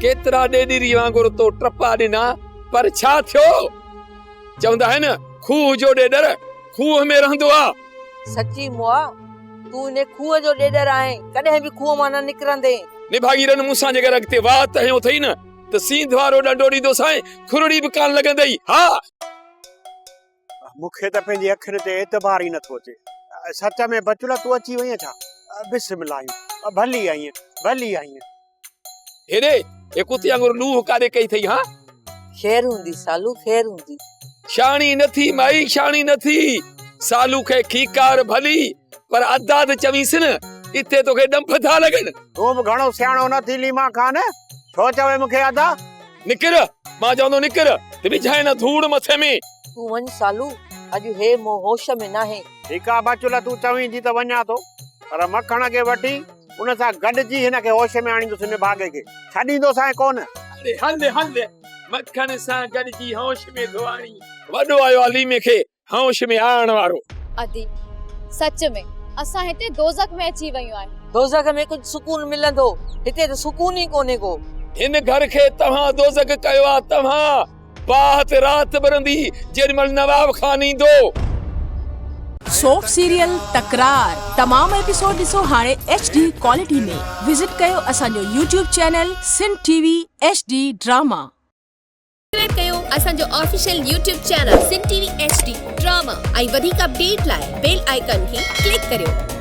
ڪيترا ڏيڏري وانگر تو ٽپا ڏنا، پر ڇا ٿيو؟ چوندا آهن، کوهه جو ڏيڏر کوهه ۾ رهندو آ. سچي مئا، تون انهي کوهه جو ڏيڏر آهين، ڪڏهن به کوهه مان نه نڪرندين. نڀاڳي رن مون سان جيڪر اڳتي وات هنيو اٿئي نه ته سينڌ وارو ڏنڊو ڏيندوسانء، کرڙي به ڪانه لڳندئي. ها! مون کي ته پنهنجي اکين تي اعتبار ئي نٿو اچي. سچ ۾ بچل تون اچي وئين ڇا؟ بسم الله آئين، ڀلي آئين، ڀلي آئين. هيڏي، هي ڪتي وانگر لوهه ڪاڏي ڪئي اٿئي هان؟ خير هوندي سالو، خير هوندي. شاڻي نه ٿي مائي، شاڻي نه ٿي. سالو کي کيڪار ڀلي، پر ادا ته چوينس نه، اتي توکي ڏنڀ ٿا لڳن. تون به گهڻو سياڻو نه ٿي ليما خان، ڇو چوين مون کي ادا؟ نڪر، مان چوان ٿو نڪر، ته وجهانء نه ڌوڙ مٿي ۾. تون وڃ سالو، اڄ هي مون هوش ۾ ناهي. ٺيڪ آ بچل، تون چوين ٿي ته وڃان ٿو، پر مکڻ کي وٺي ان سان گڏجي هن کي هوش ۾ آڻيندس نڀاڳي کي ڇڏيندوسانء ڪونه. اڙي هل هل، مکڻ سان گڏجي هوش ۾ ٿو آڻين. وڏو آيو آ ليمي کي هوش ۾ آڻڻ وارو. ادي، سچ ۾ اسان هتي دوزخ ۾ اچي ويون آهيون. دوزخ ۾ ڪجهه سڪون ملندو، هتي ته سڪون ئي ڪونهي ڪو. هن گهر کي توهان دوزخ ڪيو آ توهان. باهه تي رات ٻرندي جيڏي مهل نواب خان ايندو. سوپ سيريل تڪرار تمام ايپيسوڊ ڏسو هاڻي ايڇ ڊي ڪوالٽي ۾ وزٽ ڪيو اسان جو YouTube channel Sindh T V H D drama. Subscribe ڪيو اسان جو official YouTube channel Sindh T V H D drama ۽ وڌيڪ اپڊيٽ لاء بيل آئيڪان کي ڪلڪ ڪريو.